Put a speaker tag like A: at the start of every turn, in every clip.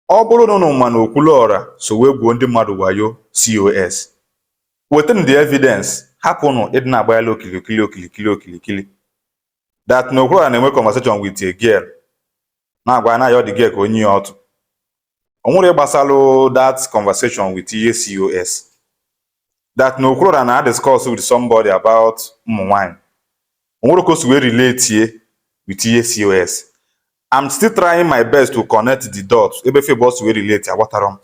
A: Ọ bụrụ na unu ma na Okwuluọra so wee gwuo ndị mmadụ wayo COS, wetanụ the evidence. Hapụnụ ịdị na-agbaghalị okilikili okilikili okilikili that na Okwuluọra na-enwe conversation with a girl, na-agwa na ya ọ dị girl ka onye ya ọtụ. O nwere gbasalụ that conversation with ihe COS, that na Okwuluọra na discuss with somebody about ụmụ nwanyị. O nwere ka o si wee relate with ihe COS. I'm still trying my best to connect the dots ebe Favour si wee relate. Aghọtara m.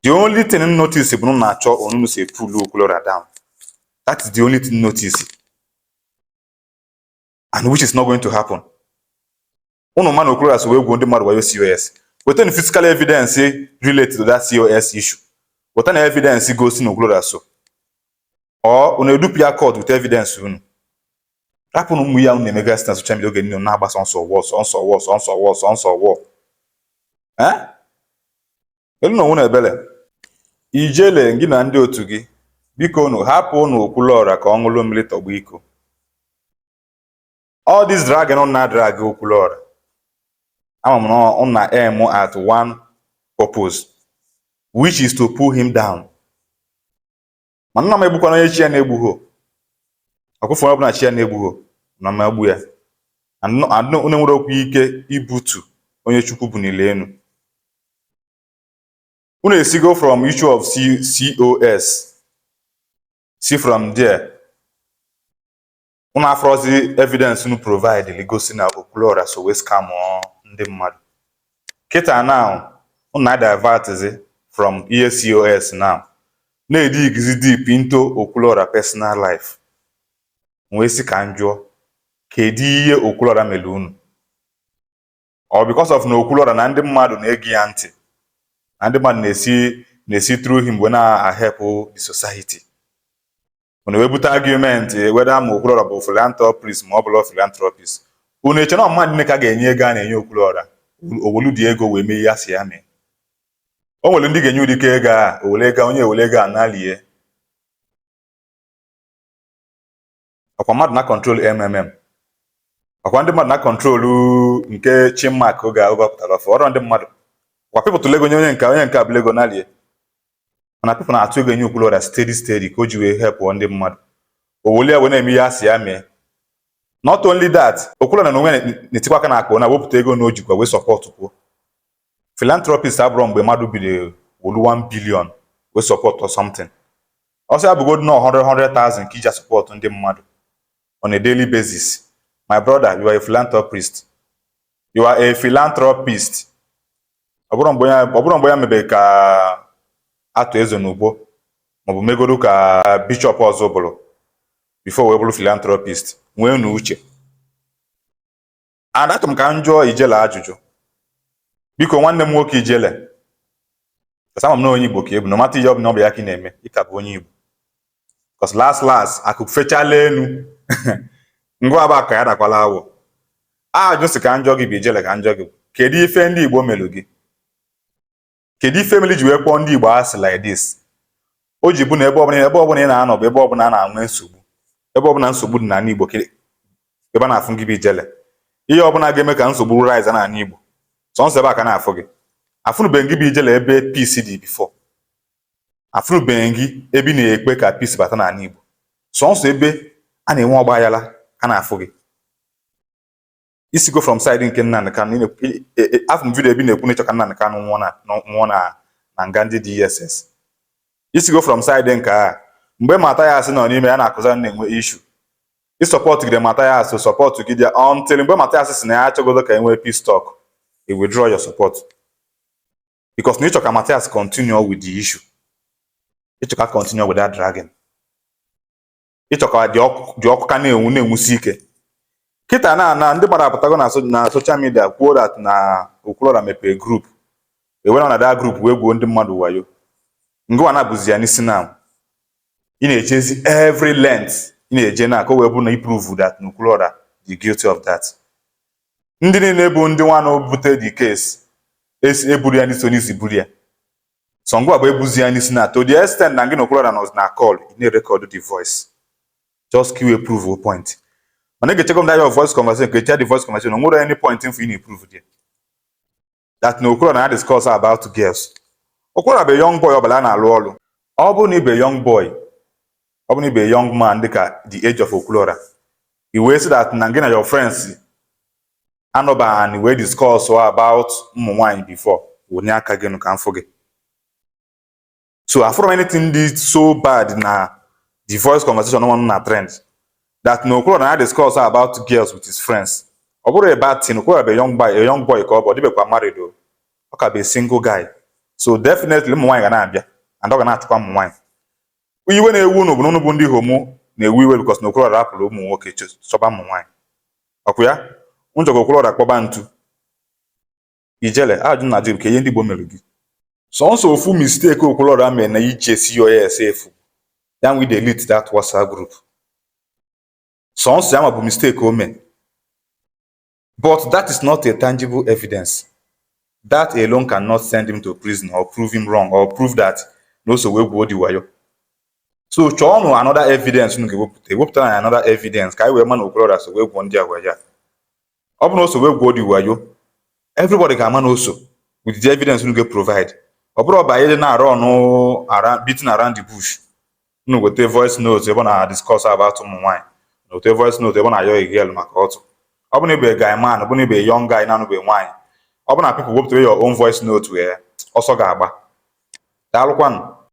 A: The only thing m notice bụ na m na-achọ onunu si pull Okwuluọra down. That is the only thing notice, and which is not going to happen. Unu ma na Okwuluọra si wee gwuo ndị mmadụ wayo COS, weta physical evidence relate to that COS issue. Weta na evidence gosi na Okwuluọra so, or unu edupu ya court with evidence. Unu rapụnụ ụmụ ya unu na-emegasị na social media oge niile na-agba sọnsọ wọ, sọnsọ wọ, sọnsọ wọ, sọnsọ wọ. Eh, elu na onwe na ebele. Ijele gị na ndị otu gị, biko unu hapụ unu Okwuluọra ka ọ ṅụlụ mmiri tọgbọ iko. All this dragging unu na-drag Okwuluọra, ama m na ọ na aim at one purpose, which is to pull him down. Mana nna m, egbukwana onye chi ya na-egbugho ọkụfụ. Onye ọbụla chi ya na-egbugho na m egbu ya. And unu nwere okwu ike ibutu onye Chukwu bunili elu. Unu esigo from issue of COS, si from there unu afrozi evidence unu provide gosi na Okwuluọra so wee scam ndị mmadụ. Kịta now unu na-divertzi from ihe COS, now na-edigizi deep into Okwuluọra personal life. Wee sị ka m jụọ, kedu ihe Okwuluọra mere unu? Ọ because of na Okwuluọra na ndị mmadụ na-ege ya ntị, na ndị mmadụ na-esi through him wee na-help the society, unu wee bute argument whether ma Okwuluọra bụ philanthropist ma ọ bụla philanthropist. Unu eche na mmadụ niile ka ga-enye ego a na-enye Okwuluọra, owelu dị ego wee mee ihe a sị ya mee? O nwere ndị ga-enye ụdịka ego a, owele ego, onye ewele ego a nalie. Ọkwa mmadụ na control mmm, ọkwa ndị mmadụ na control nke Chinmark oge ọ pụtara ọfụ ọrụ ndị mmadụ. Ọkwa people tụrụ ego nye onye nke, onye nke abụla ego nalie. Mana people na-atụ ego enye Okwuluọra steady steady ka o ji wee help ndị mmadụ, o weli ya wee na-eme ihe a sị ya mee. Not only that, Okwuluọra na onwe ya na-etikwa aka n'akpa na wepụta ego na o jikwa wee support kwuo. Philanthropist abụrụ mgbe mmadụ biri wolu 1 billion wee support or something. Ọsọ ya bụgodu na 100 100,000 ka iji support ndị mmadụ on a daily basis, my brother, you are a philanthropist, you are a philanthropist. Ọ bụrụ mgbe ya mebe ka atụ eze n'ugbo maọbụ megodu ka bishọp ọzọ bụrụ before wee bụrụ philanthropist. Nwee na uche. And achọrọ m ka m jụọ Ijele ajụjụ, biko. Nwanne m nwoke Ijele, ama m na onye Igbo ka ị bụ. No mata ihe ọ bụla ọ bụ ya ka ị na-eme, ị ka bụ onye Igbo, cause last last, akụ fechala elu ngwa bụ aka ya dakwala awọ. Ajụ sị ka njọ gị bụ Ijele, ka njọ gị bụ, kedu ife ndị Igbo melụ gị? Kedu ife mere ji wee kpọọ ndị Igbo asị like this? O ji bụ na ebe ọbụla ị na-anọ bụ ebe ọbụla a na-enwe nsogbu, ebe ọbụla nsogbu dị n'ala Igbo, ebe a na-afụ gị bụ Ijele. Ihe ọbụla ga-eme ka nsogbu rise n'ala Igbo, sọnsọ ebe a ka na-afụ gị. Afụnụbeghị gị bụ Ijele ebe peace dị before. Afụnụbeghị gị ebe ị na-ekpe ka peace bata n'ala Igbo. Sọnsọ ebe a na-enwe ọgba aghara ka na-afụ gị. Isigo from side nke Nnamdi Kanu, afụ m video ebe ị na-ekwu na ịchọ ka Nnamdi Kanu nwụọ na nga ndị DSS. Isigo from side nke a, mgbe Mathias nọ n'ime ya na-akụza na-enwe issue, ị support gide Mathias, support gide until mgbe Mathias si na ya achọgodo ka e nwee peace talk, you withdraw your support because na ịchọ ka Mathias continue with the issue, ịchọ ka continue with that dragging, ịchọ ka dị ọkụ ka na-enwu na-enwusi ike. Kịta na ndị gbara apụtago na social media kwuo that na Okwuluọra mepee group, ewere na that group wee gwuo ndị mmadụ wayo. Ngwa na bụzi ya n'isi. Now ị na-ejezi every length ị na-eje na ka o wee bụ na i prove that na Okwuluọra dị guilty of that. Ndị niile bụ ndị nwanụ bute the case esi eburu ya n'isi, onye isi buru ya so ngwa bụ ebuzi ya n'isi, na to the extent na gị na Okwuluọra nọ na call, ị na-erecord the voice just ka i wee prove point. Mana ị ga-echekwa m that your voice conversation, ka echa the voice conversation, o nwere any point mfu ị na-eprove there. That na Okwuluora na discuss about girls. Okwuluora bụ young boy ọbụla na-alụ ọlụ. Ọ bụrụ na ị bụ young boy, ọ bụrụ na ị bụ young man dịka the age of Okwuluora, i wee sị that na gị na your friends anọba and wee discuss about ụmụ nwaanyị before, wụnye aka gị nụ ka m fụ gị. So afụrụ m anything dị so bad na the voice conversation one na trend that na Okwuluora na discuss about girls with his friends. Ọ bụrụ a bad thing. Okwuluora bụ a young boy ka ọ bụ, ọ dịbekwa married o, ọ ka bụ a single guy. So definitely ụmụ nwaanyị ga na-abịa and ọ ga na-achụkwa ụmụ nwaanyị. Iwe na-ewu unu bụ na unu bụ ndị homo na-ewu iwe because na Okwuluora rapụrụ ụmụ nwoke chọba ụmụ nwaanyị. Ọkwa ya njọ ka Okwuluora kpọba ntu. Ijele, ajụ na ajụ ka ihe ndị Igbo mere gị. Sọnsọ ofu mistake Okwuluora mere na ije COS efu ya nwe delete that WhatsApp group. Sọnsọ ya ma bụ mistake o mee, but that is not a tangible evidence. That alone cannot send him to prison or prove him wrong or prove that na o so wee gwuo di wayo. So chọọnụ another evidence unu ga-ewepụta. Ewepụta na another evidence ka anyị wee ma na Okwuluora so wee gwuo ndị a wayo a. Ọ bụ na o so wee gwuo di wayo, everybody ga-ama na o so with the evidence unu ga-provide. Ọ bụrụ ọba anyị na-arụ ọnụ beating around the bush, unu weta voice note ebe ọ na-discuss about ụmụ nwaanyị, na weta voice note ebe ọ na-ayọ girl maka ọtụ. Ọ bụ na ịbụ a guy man, ọ bụ na ịbụ a young guy na-anụbeghị nwaanyị, ọ bụ na people wepụtara your own voice note, wee ọsọ ga-agba. Daalụkwanụ.